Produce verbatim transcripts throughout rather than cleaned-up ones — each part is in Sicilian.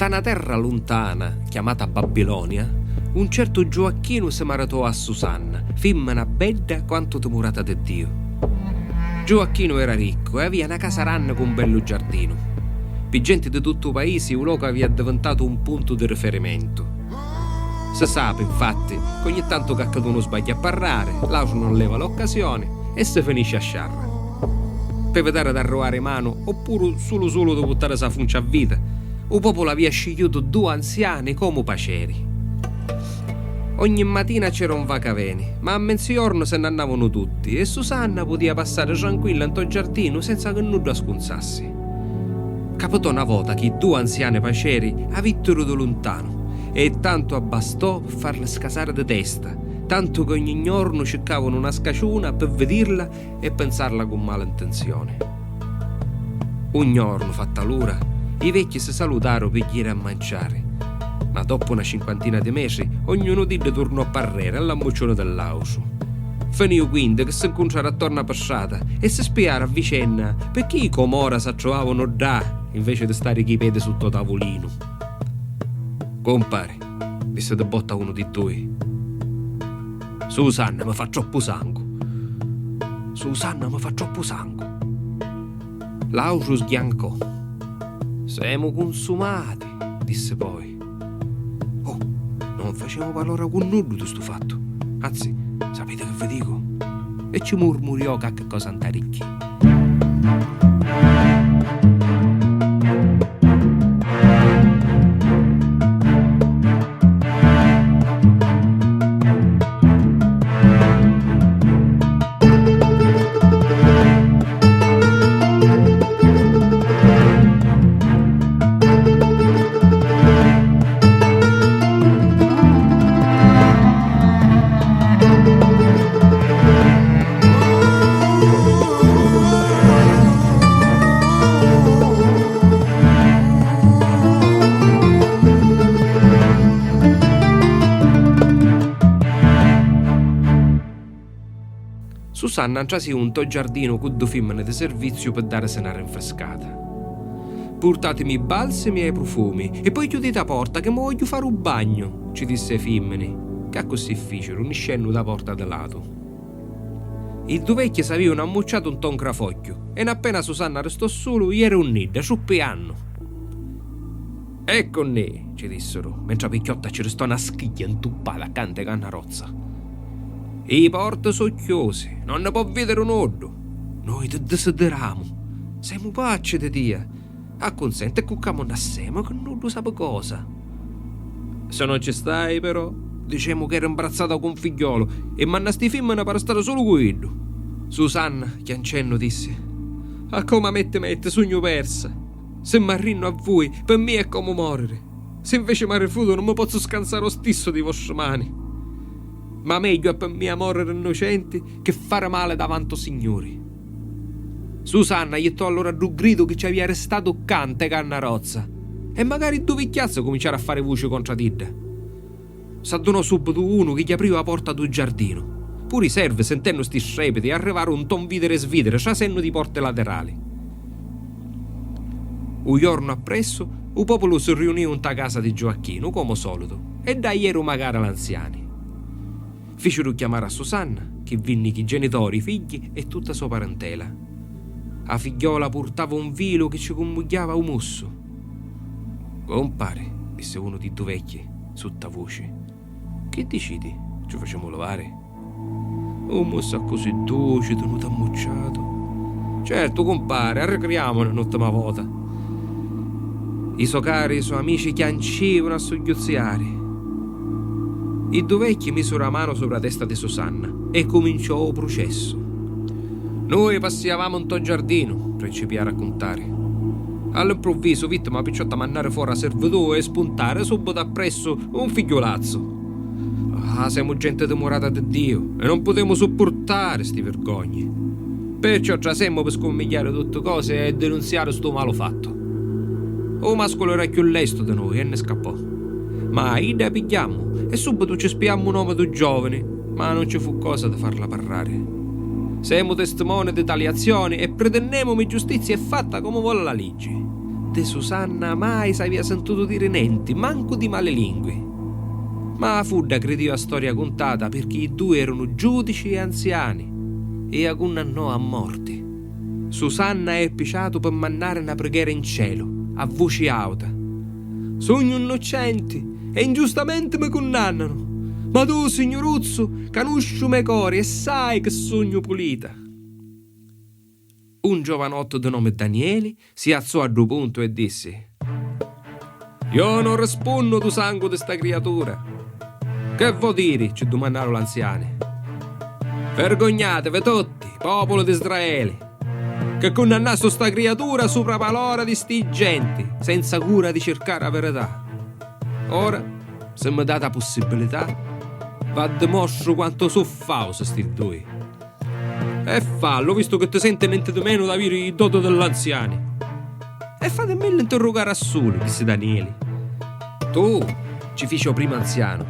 Nta na terra luntana, chiamata Babbilonia, un certu Giuacchinu si maritò a Susanna, fimmina bedda quantu timurata di Diu. Giuacchinu era riccu e avia na casa ranna cu un bellu giardinu. Pi genti di tuttu u paisi u locu avia addivintatu un puntu di riferimentu. Si sapi, nfatti, ca ogni tantu caccadunu sbagghia a parrari, l'autru non leva l'occasioni e si finisci a sciarra. Pi vidari d'arruvari manu, oppuru sulu sulu di vuttarisi a funcia a vita, u populu avia scigghiutu dui anziani comu paceri. Ogni matina c'era un vacaveni, ma a menzijornu si nn'annavanu tutti e Susanna putia passari tranquilla ntô giardinu senza chi nuddu a scunzassi. Capitò na vota chi dui anziani paceri a vittiru di luntanu e tantu abbastò pi farli scasari di testa, tantu chi ogni jornu circavanu na scaciuna pi vidirla e pinsarla cu mala ntinzioni. Un jornu, fatta l'ura, i vecchi si salutaru pi jiri a manciari, ma doppu na cinquantina di metri ognunu d'iddi turnò p'arreri all'ammucciuni di l'autru. Finiu quindi chi si ncuntraru attornu pi strata e si spiaru a vicenna picchì i comora s'attruvavanu ddà inveci di stari chi i pedi sutta u tavulinu. Compari, dissi di botta unu di dui. Susanna mi fa troppu sangu. Susanna mi fa troppu sangu. L'autru sghiancò. Semu cunsumati, dissi poi. Oh, non facemu palora cu nuddu di stu fattu. Anzi, sapiti chi vi dicu? E ci murmuriò cacchi cosa nta ricchi. Susanna ntrasìu ntô giardinu cu ddu fimmini di serviziu pi darisi na rinfriscata. Purtatimi i balsimi e i prufumi e poi chiuditi a porta che mo vogghiu fari u bagnu, ci dissi ai fimmini, che accussì ficiru, niscennu da porta di latu. I du vecchi s'avìunu ammucciatu ntô ncrafogghiu e n'appena Susanna ristò sulu, jeri unn'idda, truppiannu. Eccu nni, ci dissiru, mentra pi chiotta ci ristò na schigghia ntuppata ccà nte canna rozza. I porti su chiusi, non ni pò vidiri nuddu. Noi ti disidiramu. Semu pacci di tia. Accunsenti e cu camu nassemu, chi nuddu sapi cosa. Si non ci stai, però, dicemu ch'eri mbrazzata cu un figghiolu e mannasti i fimmini p'arristari sulu cu iddu. Susanna, chiancennu, dissi: A comu metti metti, sugnu persa. Si m'arrinnu a vui, pi mia è comu moriri. Si inveci m'arrifrudu, non mi pozzu scansari o stissu di vostri mani. Ma megghiu è pi mia moriri nnucenti chi fari mali davanti o Signuri. Susanna jittò allura ddu gridu chi ci avia ristatu ccà nte canna rozza, e macari ddu vicchiazzu cuminciaru a fari vuci contra d'idda. S'addunò subbitu unu chi japrìu a porta dû giardinu. Puru i servi, sentennu sti strepiti, arrivaru ntôn vidiri e svidiri, trasennu di porti laterali. U jornu appressu, u populu si riunìu nta casa di Gioacchinu, comu solitu, e ddà jeru macari l'anziani. Ficiru chiamari a Susanna, chi vinni chi genitori, i figghi e tutta so parentela. A figghiòla purtava un vilu chi ci cummugghiava u mussu. Cumpari, dissi unu di ddu vecchi, sutta vuci, chi diciti? Ci u facemu livari? Un mussu accussì duci, tinutu ammucciatu. Certu, cumpari, arricriamuni n'uttima vota. I so cari, i so amici chiancivanu a sugghiuzziari. I du vecchi misuru a manu supra a testa di Susanna e cuminciò u prucessu. Nui passiavamu ntô giardinu, principiaru a cuntari. All'impruvvisu vitti ma picciotta mannari fora servitù e spuntari subbitu appressu un figghiulazzu. Ah, semu genti timurata di Diu e non putemu suppurtari sti virgogni. Perciò trasemmu pi scummigghiari tutti cosi e dinunziari stu malu fattu. U masculu era chiù lestu di nui e nni scappò. Ma idda a pigghiammu e subbitu ci spiammu u nomi dû giovini, ma non ci fu cosa di farla parrari. Semu testimoni di tali azzioni e pritinnemumi giustizia è fatta comu voli la liggi. Di Susanna mai s'avia sentutu diri nenti, mancu di mali lingui. Ma a fudda cridìu a storia cuntata pirchì i dui erunu giudici e anziani e a cunnannò a morti. Susanna eppi ciatu pi mannari na prighera in celu, a vuci auta. Sugnu nnuccenti e ingiustamenti mi cunnannanu, ma tu, Signuruzzu, canusci u me cori e sai chi sugnu pulita. Un giovanottu di nomi Danieli si azzò a ddu puntu e dissi: Iò non rispunnu dû sangu di sta criatura. Che vò diri? Ci dumannaru l'anziani. Vergognativi tutti, populu d'Israeli, che cunnannastu sta criatura supra palora di sti genti, senza cura di circari a verità. Ora, si mi dati a pussibilità, v'addimostru quantu su fausi sti dui. E fallu, vistu chi ti senti nenti di menu d'aviri i doti di l'anziani. E fatimilli ntirrugari a suli, dissi Danieli. Tu, ci fici u primu anzianu,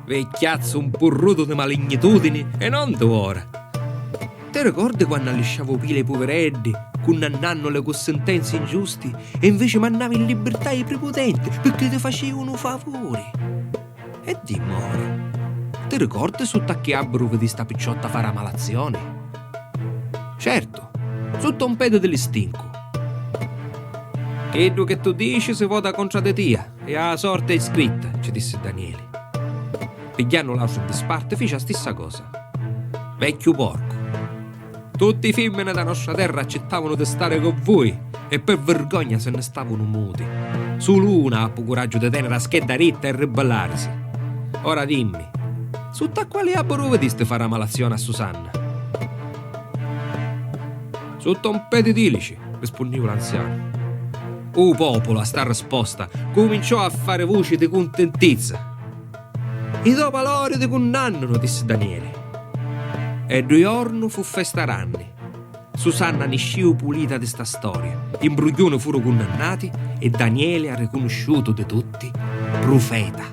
vecchiazzu mpurrutu di malignitudini e non d'ora. Ti ricordi quannu allisciavi u pili ai puvireddi, cunnannannuli cu sintenzi ingiusti, e inveci mannavi in libirtà i priputenti, pirchì ti facìu un favuri? E dimmi ora, ti ricordi sutta a chi abbaru vidisti a picciotta fari a malazioni? Certu, sutta un pedi di listincu. Chiddu chi tu dici si vota contra di tia, e a sorti è scritta, ci dissi Danieli. Pigghiannu l'autru di sparti, fici a stissa cosa. Vecchiu porcu. Tutti i fimmini dâ nostra terra accittavanu di stari cu vui e pi virgogna si nni stavanu muti. Sulu una appi u curaggiu di teniri a schedda ritta e ribellarisi. Ora dimmi, sutta a quali abbaru vidisti fari a malazioni a Susanna? Sutta un pedi d'ilici, rispunniu l'anzianu. U populu a sta risposta cuminciò a fari vuci di cuntintizza. I to palori ti cunnannanu, dissi Danieli. E ddu jornu fu festa ranni. Susanna niscìu pulita di sta storia, i mbrugghiuni furu cunnannati e Danieli arricunusciutu di tutti prufeta.